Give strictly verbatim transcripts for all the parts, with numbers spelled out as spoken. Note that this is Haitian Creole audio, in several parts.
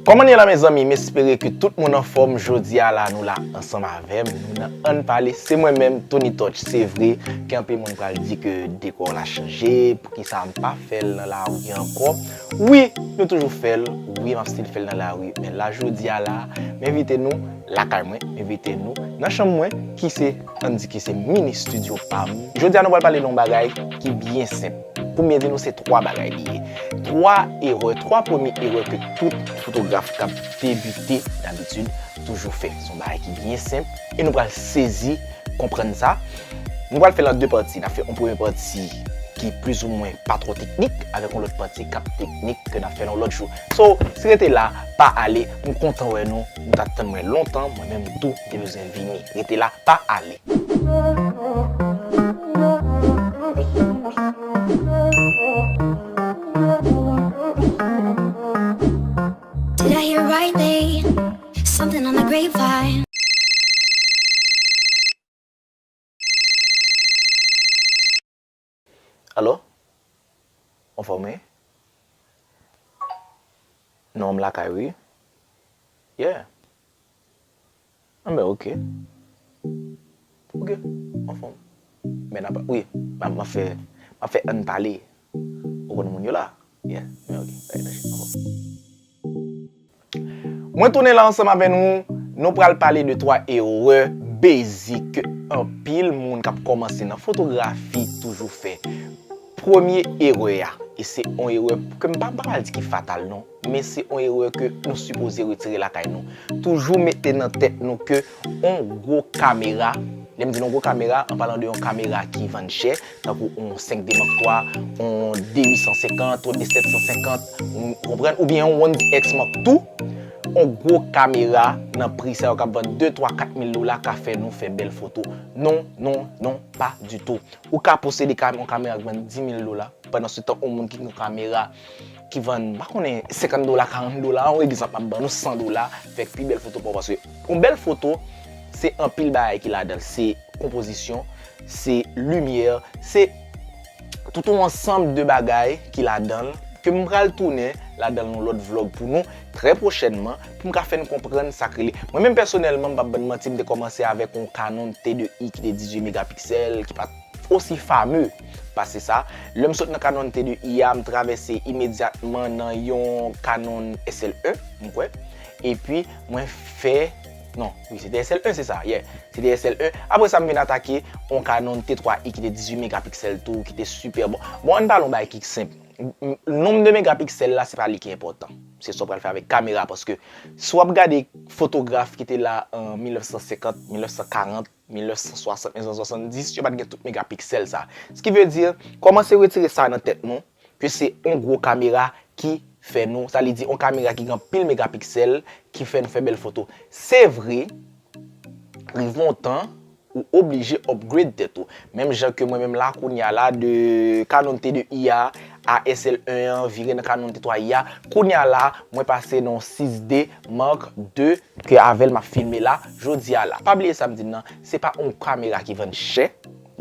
Kòman nou ye la, mezanmi? M espere ke tout moun anfòm. Jodi a la, nou la ansanm avè m. Nou nan Ann Pale. Se mwen menm, Tony Touch. Se vre ke anpil moun pral di ke dekò la chanje, poukisa m pa fè l nan lari ankò. Wi, nou toujou fè l. Wi, m ap still fè l nan lari. Men la, jodi a la, m envite nou lakay mwen, m envite nou nan chanm mwen, ki se, ann di ki se mini studio pa m. Jodi a, nou pral pale de yon bagay ki byen senp. Pou m byen di nou, se twa bagay li ye. Twa erè, twa premye erè ke tout fotograf k ap debite dabitid toujou fè. Se yon bagay ki byen senp e nou pral sezi konprann sa. Nou pral fè l an de pati. N ap fè yon premye pati ki plizoumwen pa twò teknik, avèk yon lòt pati k ap teknik ke n ap fè yon lòt jou. So, si rete la, pa ale, m kontan wè nou, nou t ap tann mwen lontan, mwen menm tou, m te bezwen vini. Rete la, pa ale. Did I hear right? They something on the grapevine. Alo? Anfòm wi? Non, m lakay wi. Yeah. Anben, oke. Oke, anfòm. Men n ap, wi, m ap, m ap fè, m ap fè Ann Pale. Ou konn moun yo la? Yeah, men oke. Bay enerji, anfòm. Mwen tounen la ansanm avè nou. Nou pral pale de twa erè basic ke anpil moun k ap kòmanse nan fotografi toujou fè. Premye erè a, e se yon erè ke m pa, m pa pral di ki fatal non, men se yon erè ke nou sipoze retire lakay nou. Toujou mete nan tèt nou ke yon gwo kamera, lè m di yon gwo kamera, an palan de yon kamera ki vann chè, tankou yon senk D Mark twa, yon D uit san senkant, yon D sèt san senkant, ou konprann, oubyen yon one D X Mark two, yon gwo kamera nan pri sa yo k ap vann de, twa, kat mil dola ka fè nou fè bèl foto. Non, non, non, pa ditou. Ou ka posede kam-, yon kamera ki vann dis mil dola, pandan se tan yon moun ki gen yon kamera ki vann, m pa konnen, senkant dola, karant dola, yon egzanp m ap ban nou, san dola, fè pi bèl foto pa w. Paske yon bèl foto, se anpil bagay ki ladan l. Se konpozisyon, se limyè, se tout yon ansanm de bagay ki ladan l, ke m pral tounen ladan l yon lòt vlòg pou nou trè pwochènman, pou m ka fè n konprann sa k rele. Mwen menm pèsonèlman, m p ap bann manti, m te kòmanse avèk yon Canon T de I ki te dizuit megapiksèl, ki pa t osi fame pase sa. Lè m sot nan Canon T de I a, m travèse imedyatman nan yon Canon S L un, m kwè. Epi, mwen fè, non, wi, se te S L un, se sa, yeah. Se te S L un. Apre sa, m vin atake yon Canon T twa I ki te dizuit megapiksèl tou, ki te sipè bon. Bon, ann pale yon bagay ki senp. M, m, nonb de megapiksèl la, se pa li ki enpòtan. Se sa w pral fè avèk kamera, paske si w ap gade fotograf ki te la an mil nèf san senkant, mil nèf san karant, mil nèf san swasant, mil nèf san swasanndis, yo pa t gen tout megapiksèl sa. Sa ki vle di, kòmanse retire sa nan tèt nou, ke se yon gwo kamera ki fè nou, sa li di, yon kamera ki gen anpil megapiksèl, ki fè nou fè bèl foto. Se vre, rive yon tan, ou oblije upgrade tèt ou. Menm jan ke mwen menm la, kounye a la, de Canon T de I a, a S L un an, vire nan Canon T twa I a, kounye a la, mwen pase nan yon sis D Mark de, ke avè l m ap filme la, jodi a la. Pa bliye sa m di n nan, se pa yon kamera ki vann chè.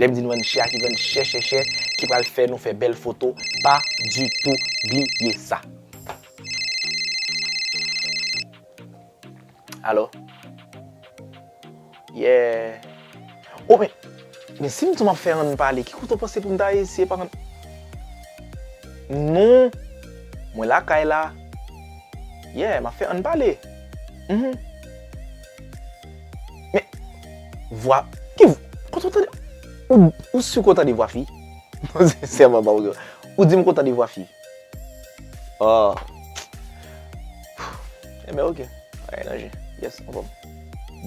Lè m di n vann chè a, ki vann chè, chè, chè, ki pral fè nou fè bèl foto. Pa ditou bliye sa. Alo? Yeah. Oh, men, men si m di w m ap fè Ann Pale, ki kote w panse pou m ta ye si e pa Ann? Non. Mwen lakay la. Yeah, m ap fè Ann Pale. Mhm. Men, vwa, ki v-, kote w tande? Ou, ou si w tande vwa fi? Non, sensèman, pa ou. Ou di m kote w tande vwa fi? Oh. Enben, oke. Ay, nan je. Yes, anfòm.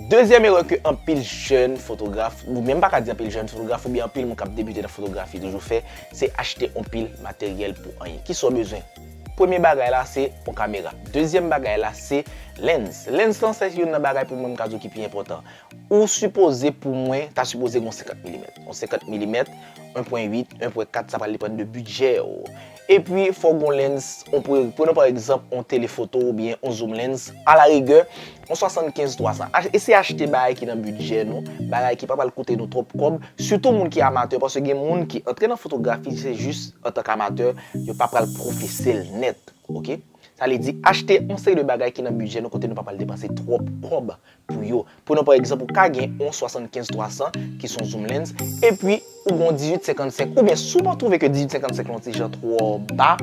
Dezyèm erè ke anpil jèn fotograf, ou menm pa ka di anpil jèn fotograf, oubyen anpil moun k ap debite nan fotografi toujou fè, se achte anpil materyèl pou anyen. Kisa w bezwen? Premye bagay la, se yon kamera. Dezyèm bagay la, se lens. Lens lan, se youn nan bagay pou mwen, m ka di w ki pi enpòtan. Ou sipoze, pou mwen, ta sipoze gen yon senkant milimèt. Yon senkant milimèt, en pwen uit, en pwen kat, sa pral depann de bidjè w. Epi, fò w gen yon lens, on pre-, pran pa egzanp, yon telefoto oubyen yon zoom lens, alarigè, yon swasannkenz twa san. Ach-, eseye achte bagay ki nan bidjè nou, bagay ki pa pral koute nou twòp kòb, sitou moun ki amatè, paske gen moun ki antre nan fotografi, se jis antanke amatè, yo pa pral pwofesyonèl nèt, oke? Sa vle di achte yon seri de bagay ki nan bidjè nou, kote nou pa pral depanse twòp kòb pou yo. Pou nou, pa egzanp, ou ka gen yon swasannkenz twasan ki se yon zoom lens, epi ou gen yon dizuit senkannsenk, oubyen si w pa twouve ke dizuit senkannsenk lan yon ti jan twò ba,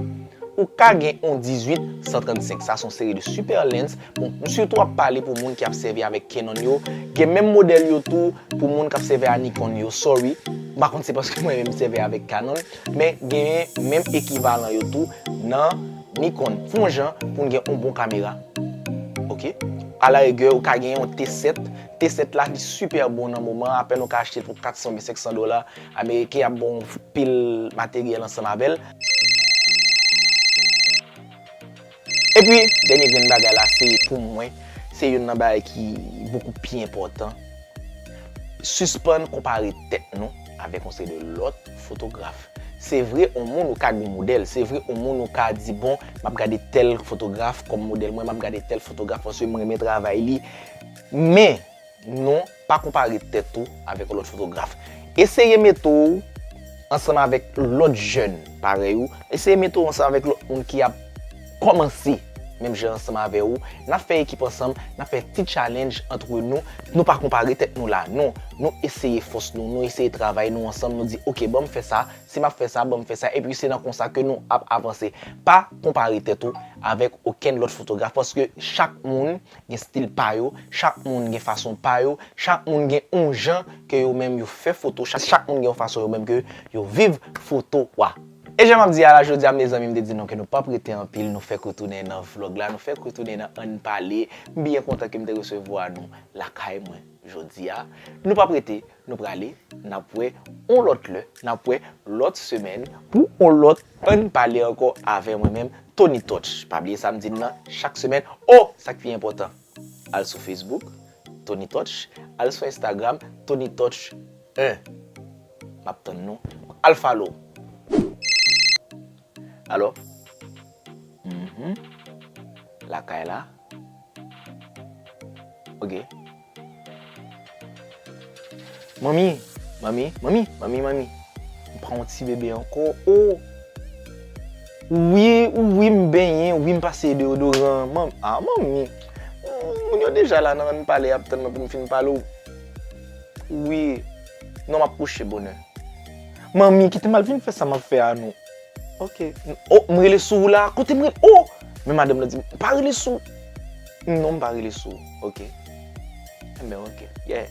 ou ka gen yon dizuit san trannsenk. Sa se yon seri de super lens. Bon, m sitou ap pale pou moun ki ap sèvi avèk Canon yo. Gen menm modèl yo tou pou moun k ap sèvi a Nikon yo. Sorry, m pa konn se paske mwen menm m sèvi avèk Canon, men gen menm ekivalan yo tou nan Nikon. Fè yon jan pou n gen yon bon kamera. Ok? Alarigè, ou ka gen yon T sèt. T sèt la ki super bon nan moman an, apèn ou ka achte l pou katsan oubyen senksan dola ameriken, y ap ba w yon pil materyèl ansanm avè l. Epi, dènye grenn bagay la, se pou mwen, se youn nan bagay ki bokou pi enpòtan. Sispann konpare tèt nou avèk yon seri de lòt fotograf. Se vre, yon moun ou ka gen modèl, se vre, yon moun ou ka di, bon, m ap gade tèl fotograf kòm modèl mwen, m ap gade tèl fotograf paske m renmen travay li. Men, non, pa konpare tèt ou avèk yon lòt fotograf. Eseye mete w ansanm avèk lòt jèn parèy ou. Eseye mete w ansanm avèk lòt moun ki ap kòmanse menm jan ansanm avè ou. N ap fè ekip ansanm, n ap fè ti challenge antre nou. Nou pa konpare tèt nou la, non. Nou eseye fòs nou, nou eseye travay nou ansanm, nou di, ok, ban m fè sa, si m ap fè sa, ban m fè sa, epi se nan konsa ke nou ap avanse. Pa konpare tèt ou avèk okenn lòt fotograf, paske chak moun gen stil pa yo, chak moun gen fason pa yo, chak moun gen yon jan ke yo menm yo fè foto, chak, chak moun gen yon fason yo menm ke yo viv foto a. E jan m ap di a la, jodi a, mezanmi, m te di nou ke nou p ap rete anpil, nou fèk retounen nan vlòg la, nou fèk retounen nan Ann Pale. M byen kontan ke m te resevwa nou lakay mwen jodi a. Nou p ap rete, nou prale, n ap wè yon lòt lè, n ap wè lòt semèn pou yon lòt Ann Pale ankò avè mwen menm, Tony Touch. Pa bliye sa m di n nan chak semèn. O, sa k pi enpòtan, al sou Facebook, Tony Touch, al sou Instagram, Tony Touch en. M ap tann nou. Al follow. Alò? Mhm. Lakay la. Ok. Manmi, manmi, manmi, manmi, manmi. M pran yon ti bebe ankò. O! Wi, wi, m benyen, wi, m pase deodoran. Manm, a, manmi. Moun yo deja la nan Ann Pale, y ap tann mwen pou m fin pale w. Wi. Non, m ap kouche bonè. Manmi, kite m al vin fè sa m ap fè a non. Ok. O, m rele sou ou la. Kote m rele? O! Men madanm nan di m, pa rele sou. Non, m pa rele sou ou. Ok. Enben, ok. Yeah.